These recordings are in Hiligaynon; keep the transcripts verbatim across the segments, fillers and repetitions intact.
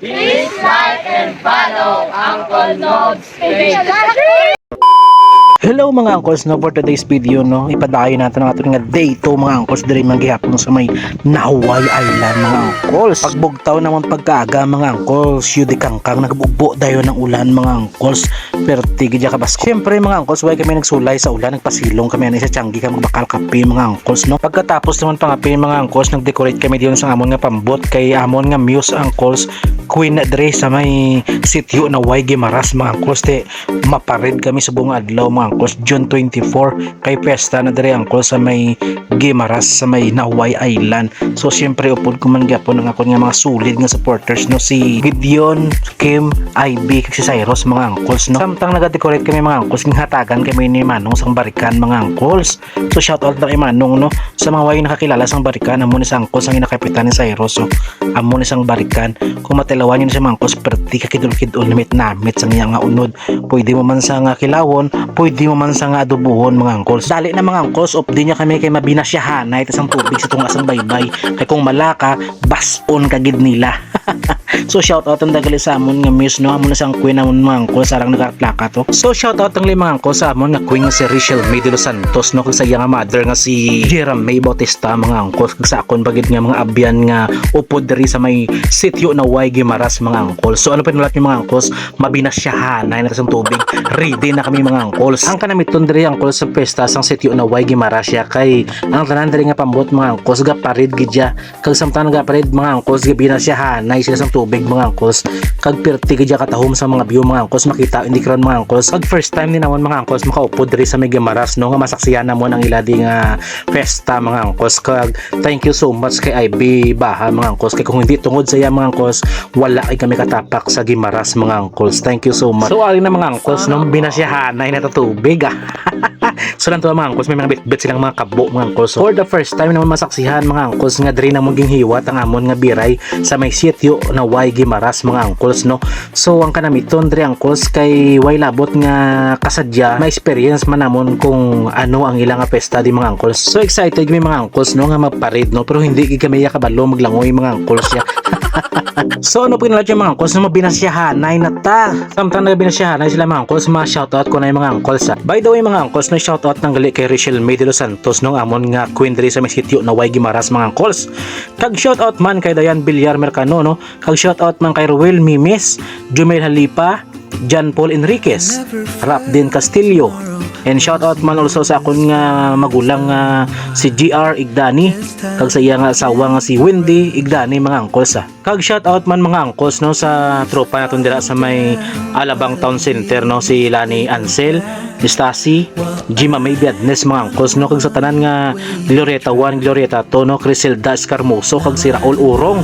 Please like and follow Uncle Nob's page. Hello mga uncles, no, for today's video, no, ipadayon nato ang aton nga day two mga uncles, diri man gihapon sa may Nahuway Island mga uncles. Pagbugtaw naman pagkaaga mga uncles, yun di kangkang nagbubo dayon ang ulan mga uncles. Perti gid ka bas. Siyempre mga uncles, way kami nagsulay sa ulan, nagpasilong kami ani sa tiyanggi kag magbakal kape mga uncles, no. Pagkatapos naman pangape mga uncles, nag-decorate kami diyon sa amon nga pambot kay amon nga muse uncles, Queen na dre sa may sityo Nahuway Guimaras mga uncles, te maparid kami sa buong adlaw mga uncles, June twenty-four, kay pesta na dre uncles sa may Guimaras sa may Nahuway Island. So siyempre upod ko man gyapon ang akon nga mga solid nga supporters, no, si Gideon, Kim, I B, kag si Cyrus mga uncles, no. Samtang nagadecorate kami mga uncles, ginhatagan kami ni Manong sang barikan mga uncles. So shout out na kay Manong, no, sa mga way nakakilala sang barikan, amo ni sang uncles ang ginakapitan ni Cyrus. So amo ni sang barikan, kung matilawan niyo na siya mga uncles, perti ka kidul-kidul, namit-namit sang iya nga unod. Pwede mo man sa nga kilawon, pwede mo man sa nga adobohon mga uncles. Dali na mga uncles, updi niya kami kay mabinasyahanay ta sang tubig sa tunga sang baybay. Kay kung malaka, bas-on ka gid nila. So shout out ang dagali sa amon nga muse, no, amo na sang queen namon mga uncles, sarang nagaplaka to. So shout out ang mga uncles sa amon nga queen nga si Rachel May de los Santos, no, kag sa iya nga mother nga si Jeremy Bautista mga uncles, kag sa akon bagid nga mga abyan nga upod diri sa may sityo Nahuway Guimaras mga uncles. So ano pa inulat niyo mga uncles, mabinasyahanay na ta sang tubig. Ready na kami mga uncles. Ang kanamiton diri uncles sa pesta sang sityo Nahuway Guimaras siya kay ang tanan diri nga pambot mga uncles gaparid gid siya. Kag samtang nagaparid mga uncles, gabinasyahanay sila sang tubig mga uncles. Kag pirti gid siya katahom sa mga view mga uncles, makita hindi karon mga uncles. Kag first time ni namon mga uncles makaupod diri sa may Guimaras, no, nga masaksihan namon ang ila di nga pesta mga uncles. Kag thank you so much kay I B Baha mga uncles, kay kung hindi tungod sa iya mga uncles, wala ay kami katapak sa Guimaras mga uncles. Thank you so much. So ari na mga uncles, no, binasyahanay na ta tubig ah. So lang to mga uncles, may mga bitbit silang mga kabo mga uncles. So, for the first time naman masaksihan mga uncles nga diri namon ginhiwat ang amon nga biray sa may sityo Nahuway Guimaras mga uncles, no. So ang kanamiton diri uncles kay way labot nga kasadya, ma-experience man namon kung ano ang ila nga pesta di mga uncles. So excited kami mga uncles, no, nga magparid, no, pero hindi gid kami ya kabalo maglangoy mga uncles ya. So ano pa inulat niyo mga uncles, no, mabinasyahanay na ta. Samtang nagabinasyahanay sila mga uncles, ma-shoutout ko na yung mga uncles, ah. By the way mga uncles, no, shoutout nang gali kay Rachel May de los Santos, no, amon nga queen diri sa may sityo Nahuway Guimaras mga uncles. Kag shoutout man kay Dayan Villar Mercano, no, kag shoutout man kay Ruel Mimis, Jumel Halipa, John Paul Enriquez, Rapden Castillo, and shoutout man also sa akon nga magulang nga si G R Igdani kag sa iya nga asawa nga si Wendy Igdani mga uncles, ah. Kag shout out man mga uncles, no, sa tropa naton dira sa may Alabang Town Center, no, si Lani Ansel, Stasi, Jima May Biadnes mga uncles, no, kag sa tanan nga Glorieta one, Glorieta two, no, Criselda Escarmoso kag si Raul Urong,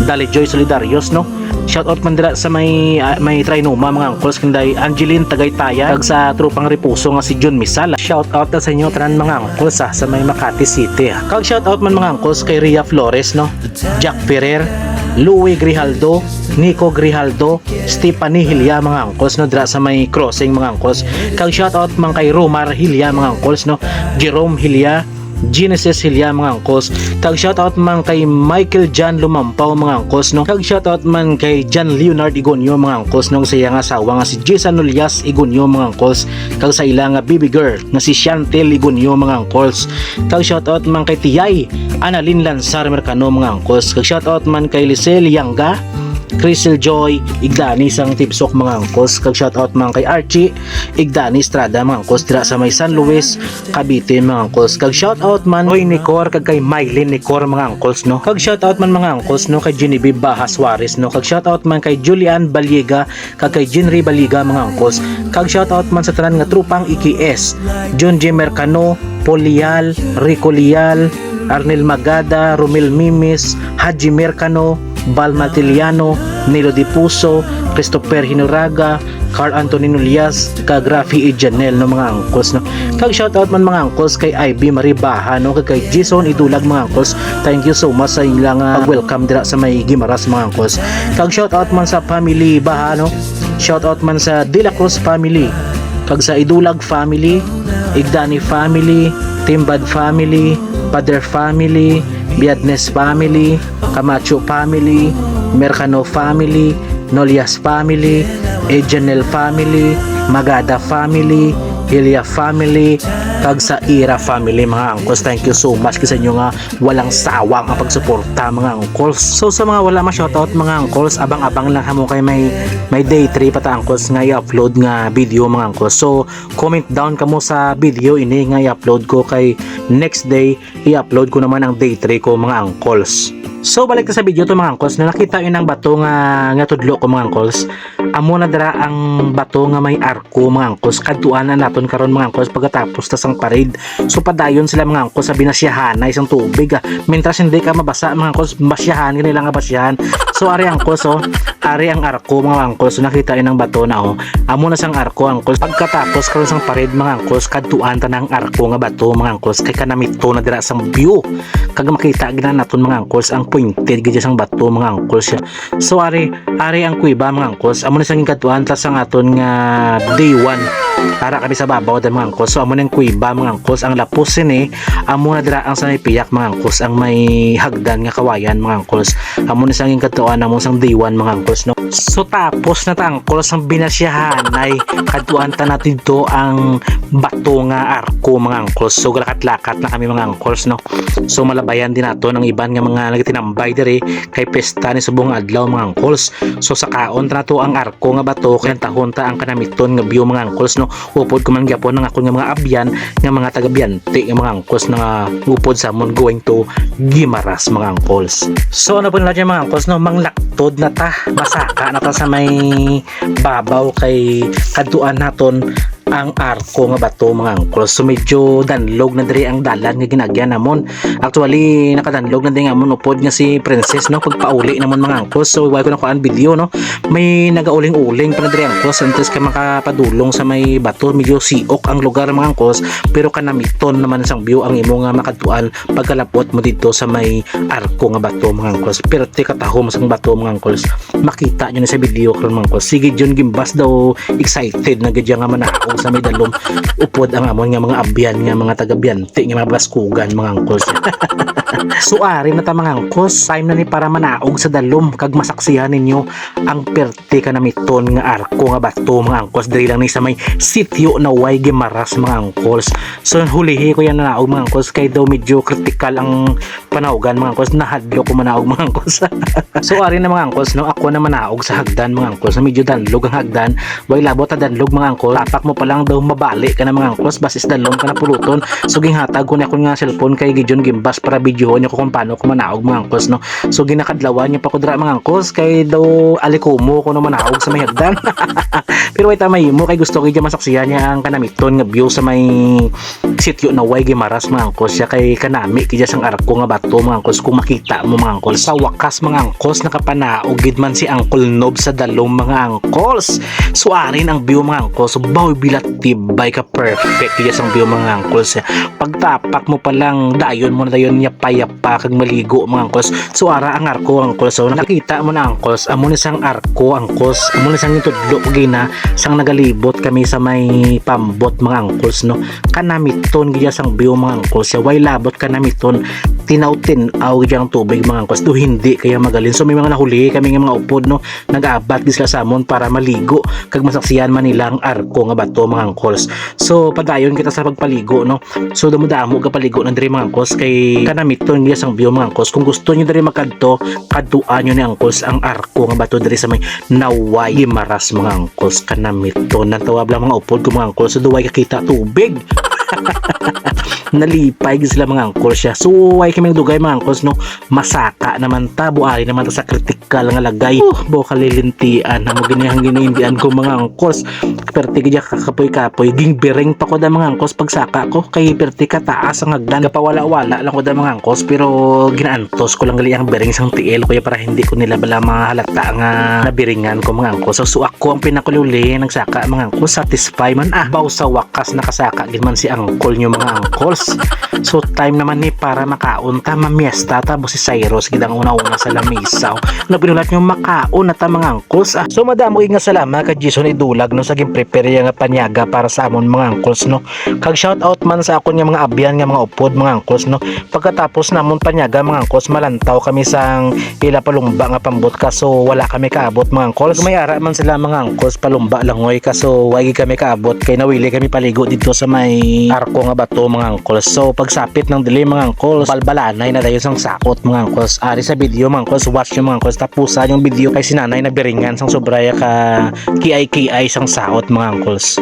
Dali Joy Solidarios, no. Shout out man dira sa may, ah, may Trinoma mga uncles, kang Day Angeline Tagaytayan, kag sa tropang Reposo nga si Jun Misala. Shout out na sa inyo tanan mga uncles, ah, sa may Makati City, ah. Kag shout out man mga uncles kay Ria Flores, no. Jack Ferrer, Louie Grijaldo, Nico Grijaldo, Stephanie Hilia mga uncles, no, dira sa may crossing mga uncles. Kag shout out man kay Romar Hilia mga uncles, no, Jerome Hilia, Genesis Hilia mga uncles. Kag shout out man kay Michael John Lumampaw mga uncles, no. Kag shout out man kay John Leonard Igonio mga uncles, no, sa iya nga asawa nga si Jason Nolias Igonio mga uncles. Kag sa ila nga baby girl nga si Chantel Igonio mga uncles. Kag shout out man kay Tiyay Analin Lanzar Mercano mga uncles. Kag shout out man kay Lisel Yangga, Crystal Joy Igdani sang Tibsok mga uncles. Kag shout out man kay Archie Igdani Estrada mga uncles dira sa may San Luis, Cavite mga uncles. Kag shout out man Roy Nicor kag kay Mylene Nicor mga uncles, no. Kag shout out man mga uncles, no, kay Genevieve Baja Suarez, no. Kag shout out man kay Julian Baliega kag kay Jinri Baliga mga uncles. Kag shout out man sa tanan nga tropang E K S, John J Mercano, Paul Lial, Rico Lial, Arnel Magada, Romel Mimis, Haji Mercano, Val Martiliano, Nilo Dipuso, Christopher Hinoraga, Carl Anthony Nolias, kag Rafi Ejanel, no, mga uncles, no. Kag shout out man mga uncles kay Ivy Marie Baha, no, kag kay Jason Idulag mga uncles. Thank you so much sa ilang, ah, welcome dira sa may Guimaras mga uncles. Kag shout out man sa family Baha, no. Shout out man sa De La Cruz family, kag sa Idulag family, Igdani family, Timbad family, Pader family, Biadnes family, Camacho family, Mercano family, Nolias family, Ejanel family, Magada family, Ilya family, kag sa Ira family, mga angkos. Thank you so much sa inyo nga walang sawang ang pagsuporta, mga angkos. So, sa mga wala ma-shoutout, mga angkos, abang-abang lang kamo kay may, may day three pa ta, angkos, nga i-upload nga video, mga angkos. So, comment down kamo sa video ini nga i-upload ko, kay next day i-upload ko naman ang day three ko, mga angkols. So, balik ta sa video to, mga angkols, na nakita yun ang bato nga, nga tudlo ko, mga angkols. Amo na dira ang bato nga may arko, mga angkols. Kadtuan na naton karon, mga angkols, pagkatapos ta sang parade. So, padayon sila, mga angkols, sa binasyahan na isang tubig, ah. Mintras hindi ka mabasa, mga angkols, basyahan, ganila nga basyahan. So, ari, angkols, oh. Ari ang arko, mga angkols. So, nakita yun ang bato na, oh. Amo na sang arko, angkols. Pagkatapos karon sang parade, mga angkols, kadtuan ta na ang arko nga bato, mga angkols. Kay kanamito na dira sang view. Kag makita gid na naton, mga angkols, ang pointed gid sang bato, mga angkols. So, ari, ari ang kuweba, mga angkols. Amo na sang ginkadtuan ta sang aton nga day one. Ara kami sa babaw, da, mga angkols. So, amo na ang kuweba, mga angkols. Ang lapos sini, amo na dira ang sa may piyak, mga angkols. Ang may hagdan nga kawayan, mga angkols. Amo na sang ginkadtuan namo sang day one, mga angkols, no? So, tapos na ta, angkols, ang binasyahan ay kadtuan ta na didto ang bato nga arko, mga angkols. So, galakat-lakat na kami, mga angkols, no? So, malabayan din naton ang iban nga mga nagatinambay diri kay pesta ni subong nga adlaw, mga angkols. So, sakaon ta nato ang arko nga bato, kay antahon ta ang kanamiton nga view, mga angkols, no? Upod ko man gyapon ang akon nga mga abyan nga mga taga-Biante nga mga angkols na upod sa amon going to Guimaras, mga angkols. So, ano po na dyan, mga angkols, no? Manglaktod na ta, masaka na ta sa may babaw kay kadtuan naton ang arko nga bato, mga angkols. So, medyo danlog na diri ang dalan nga ginagyan namon. Actually, nakadanlog na din nga amon upod nga si Princess, no? Pagpauli namon, mga angkols. So, wala ko nakuhaan video, no? May nagauling-uling pa na diri, angkols. Antes ka makapadulong sa may bato, medyo siok ang lugar, mga angkols. Pero kanamiton naman sang view ang imo nga makadtuan pagkalapot mo dito sa may arko nga bato, mga angkols. Pero ti katahom sang bato, mga angkols. Makita nyo na sa video karon, mga angkols. Sige, John Gimbas daw excited na gid siya nga manaog sa may dalom. Upod ang amon nga mga abyan nga mga taga-Biante nga mga Baskugan, mga angkols. So, ari na ta, mga angkols. Time na ni para manaog sa dalom kag masaksihan ninyo ang perte kanamiton nga arko nga bato, mga angkols. Diri lang ni sa may sitio na way Gimaras, mga angkols. So, hulihi ko yan na naog, mga angkols, kay daw medyo critical ang panaogan, mga angkols. Nahadlok ko manaog, mga angkols. So, ari na, mga angkols, no? Ako na manaog sa hagdan, mga angkols. Medyo danlog ang hagdan. Way labot ta danlog, mga angkols. Tapak mo pa lang daw, mabali ka na, mga angkols. Basis dalom ka na puluton. So, ginghatag ko na akon nga cellphone kay Gideon Gimbas para videohon niya ko kung paano ko manaog, mga angkols, no? So, ginakadlawan niya pa ko dira, mga angkols, kay daw alikumo ko na manaog sa may hagdan. Pero way ta mahimo kay gusto ko dyan masaksihan niya ang kanamiton nga view sa may sitio na way Gimaras, mga angkols, siya kay kanami kaya sang arko nga bato, mga angkols, kung makita mo, mga angkols. Sa wakas, mga angkols, nakapanaog gid man si Uncle Nob sa dalom, mga angkols. So, arin ang view, mga angkols. So, bawi bilat tibay ka perfect kaya sang view, mga angkols. Pagtapak mo pa lang, dayon mo na dayon niya payapa kag maligo, mga angkols. So, ara ang arko, angkols. So, nakita mo na, angkols. Amo ni sang arko, angkols. Amo ni sang tudlo ko gina sang nagalibot kami sa may pambot, mga angkols, no? Kanamiton gid sang view, mga angkols. Siya, way labot kanamiton. Tinaw-tinaw gid ang tubig, mga angkols. Do hindi kaya magalin. So, may mga nahuli kami nga mga upod, no? Nag-abat gid sila sa amon para maligo kag masaksihan man nila ang arko nga bato, mga angkols. So, padayon kita sa pagpaligo, no? So, damo-damo ka paligo na diri, mga angkols, kay kanamiton gid sang view, mga angkols. Kung gusto niyo diri makadto, kadtuan niyo ni angkols ang arko nga bato diri sa may Naway Gimaras, mga angkols, kanamiton. Nantawab lang mga upod ko, mga angkols, sa duway kakita tubig. Nalipay gid sila, mga angkols, siya. So, way kami dugay, mga angkols, no? Masaka naman ta, buari naman ta sa kritikal nga lagay. Uh, bo kalilintian, amo gini ang ginaindian ko, mga angkols. Perte gid kakapoy-kapoy, gingbiring pa ko da, mga angkols, pagsaka ko. Kay perte kataas ang hagdan. Kapawala-wala lang ko da, mga angkols, pero ginaantos ko lang gali ang biring sang tiil ko ya para hindi ko nila bala mahalata nga nabiringan ko, mga angkols. So, so ako ang pinakululi nagsaka, mga angkols, satisfy man. Ah, baw sa wakas nakasaka gid man si Angkol nyo, mga angkols. So, time naman ni para makaon ta, mamiesta ta, bo si Cyrus gid ang una-una sa lamisa. Ano binulat nyo, makaon na ta, mga angkols? Ah, so, madamo gid nga salamat kay Jason Idulag, no, sa ginprepare niya nga panyaga para sa amon, mga angkols, no. Kag shout out man sa akon nga mga abyan nga mga upod, mga angkols, no. Pagkatapos namon panyaga, mga angkols, malantaw kami sang ila palumba nga pambot, kaso wala kami kaabot, mga angkols. May ara man sila, mga angkols, palumba langoy, kaso wa gid kami kaabot kay nawili kami paligo dito sa may arko nga bato, mga angkols. So, pagsapit ng dili, mga angkols, balbalanay na dayon sang saot, mga angkols. Ari sa video, mga angkols, watch nyo, mga angkols, tapusan yung video kay si nanay nabiringan sang sobraya ka kiay-kiay sang saot, mga angkols.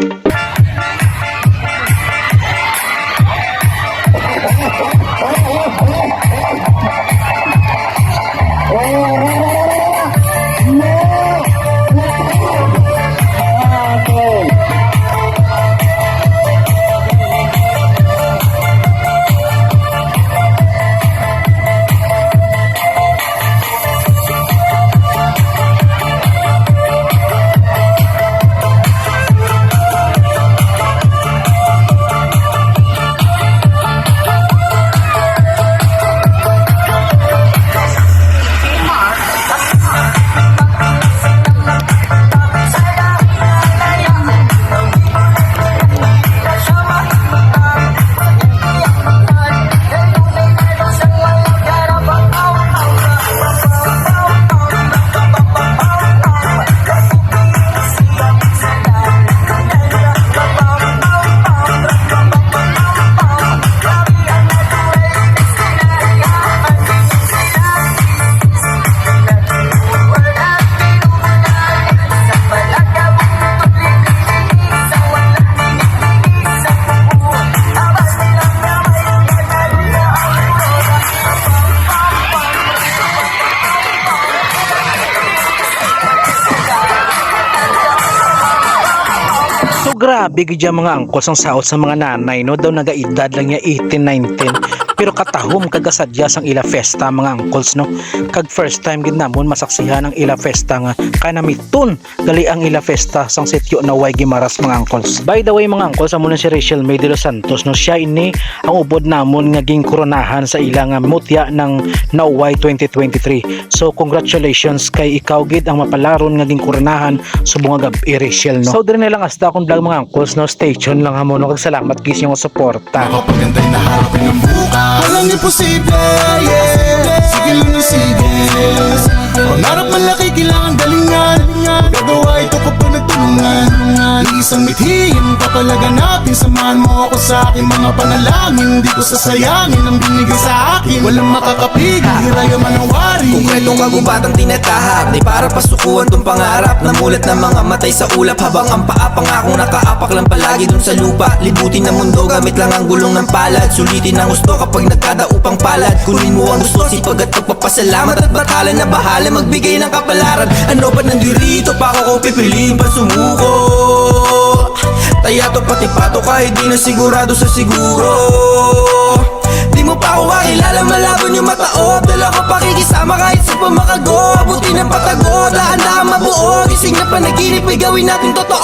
So, grabe gid ya, mga angkol, sang saot sa mga nanay, no? Daw nagaedad lang niya eighteen, nineteen, pero katahom kag kasadya sang ila fiesta, mga angkols, no? Kag first time gid namon masaksihan ang ila fiesta nga kanamiton gali ang ila fiesta sang sitio Naway Guimaras, mga angkols. By the way, mga angkols, amo na si Rachel May de los Santos, no? Siya ini ang ubod namon nga ginkoronahan sa ila nga mutya ng Naway twenty twenty-three. So, congratulations kay ikaw gid ang mapalaron nga ginkoronahan subong nga gab-i, Rachel, no? So, diri na lang hasta akong vlog, mga angkols, no? Stay tuned lang ha mo, no? Kag salamat gid sa inyong support. Makapagantay na harapin ang bukas. Walang imposible, yeah. Sige lang ng sige. Pangarap malaki, kailangan galingan. Magagawa ito kapag nagtulungan. Iisang mithiin, papalaganapin. Samahan mo ako sa aking mga panalangin. Di ko sasayangin ang binigay sa akin. Walang makakapigil, hiraya man ang wari. Konkretong kagubatan tinatahak. Di para pasukuan tong pangarap. Namulat na mga matay sa ulap. Habang ang paa pangakong nakaapak lang palagi dun sa lupa. Libutin ang mundo gamit lang ang gulong ng palad. Sulitin ang gusto kapag nagkadaupang palad. Kunin mo ang gusto, sipag at pagpapasalamat. At bathala na bahala magbigay ng kapalaran. Ano pa nandito pa ako kung pipiliin pa sumuko? Tayato pati pato kahit di na sigurado sa siguro. Di mo pa ako kakilala, malabo yung mata, oh. Dala ko pakikisama kahit sa pamakago. Abutin ang patago, dahan-dahan mabuo. Gising na panaginip, ay gawin natin totoo.